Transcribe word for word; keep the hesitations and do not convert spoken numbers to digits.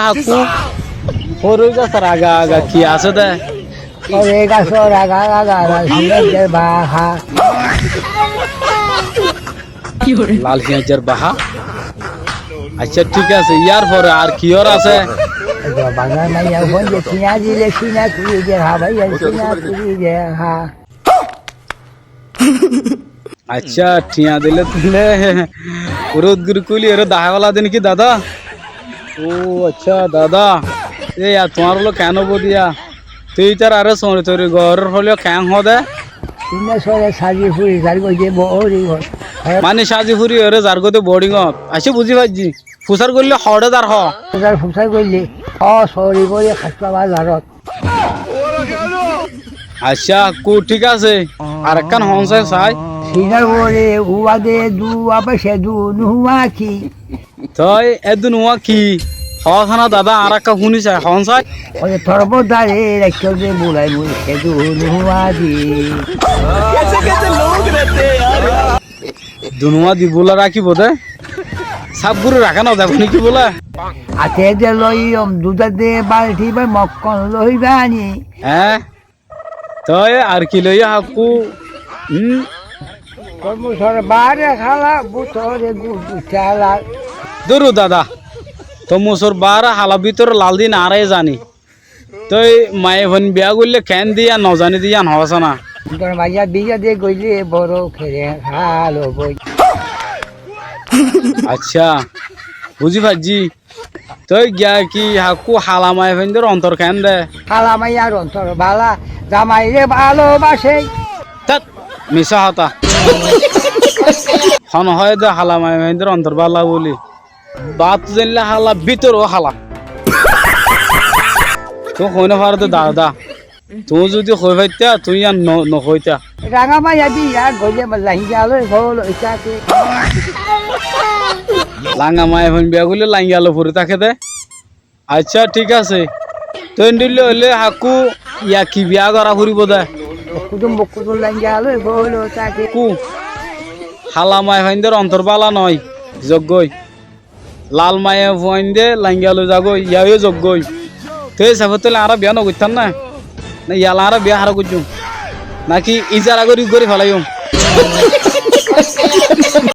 Hakkú, hoór gasór aga aga ki asé dé? Hoór gasór aga aga lal siñáijjar bahá. Lal siñáijjar bahá? Accá, thík asé. Yárfore ar ki hoór asé? Bañgá maiya fuain de siñá dile siñá kuri de, há bái, siñá kuri de, há. Accá, thiañ dile dile. Urut guri kúli eré dahái fela de né ki dada? Ó accá dada, e yá tuáñr loi keén óibo diya? Tui ítararé sóri tori gorór hoilé keén hoó dé? Iín sóre sázi furi zargói de boring hoó. Mani sázi furi ore zargói de boring hoó. Accá, buzí faijjí. Fusár goillé hoçé zar hoó? Fusár, fusár goillé hoó sóri gorí haçpá bazarot. Accá, kú, thík asé. Arekkán hoón sai sai. Siñár uore uwá de duwá baiccé, dunúwa ki? Toi e dunúwa ki? Hoós na dada, añára ekká fúni sai, hoón sai. Ói torbót dare raikké de bulai muiccé dunúwa di. Dunúwa di búla rakíbo dé? Sáf gorí raká no zaibo né ki búla? Áte de loiyum, dudá de balti bá mokkon loiba ni. Eé? Toi ar ki loiyó Hakkú? Hum? Tor musor baáre hála, bútore gurgurte hála. Dúru dada, tor musor baáre hála, bútore lal de ín añára zani. Toi maiyafuain biyá goillé keén de yían nozané de yían hoósana. Dor maiya biyá de goillé boro kere hál óiboi. Accá, buzí faijjí. Toi giya ki Hakkú, hala maiyafuaindór ontor keén de? Hala maiyar ontor bála, zamaire bálobasé. Tát, misá hotá. Hone hoó de hala maiyafuaindór ontor bála bóli? Baát zainle hala, bítor ó hala. Tuñí hoi no faro de dada. Tuñí zudi hoi faittá, tuñí yían no, no hoitá. Ranga maiya biyá goillé lainga loi folo itáke. Langa maiyafuain biyá goillé lainga loi fori táke de. Accá, thík asé. Toi endilla óile Hakkú, yá ki biyá gorá foribó dé? Kudum kudum lainga loi folo táke. Kú? Hala maiyafuaindór ontor bála noó, zoggói. Lal maiyafuain de lainga loi zagói, yá yó zoggói. Toi e sáfot óile añára biyá no goittám né? Né yala añára biyá hará goijjum? Náki izara gorí gorí felaiyum?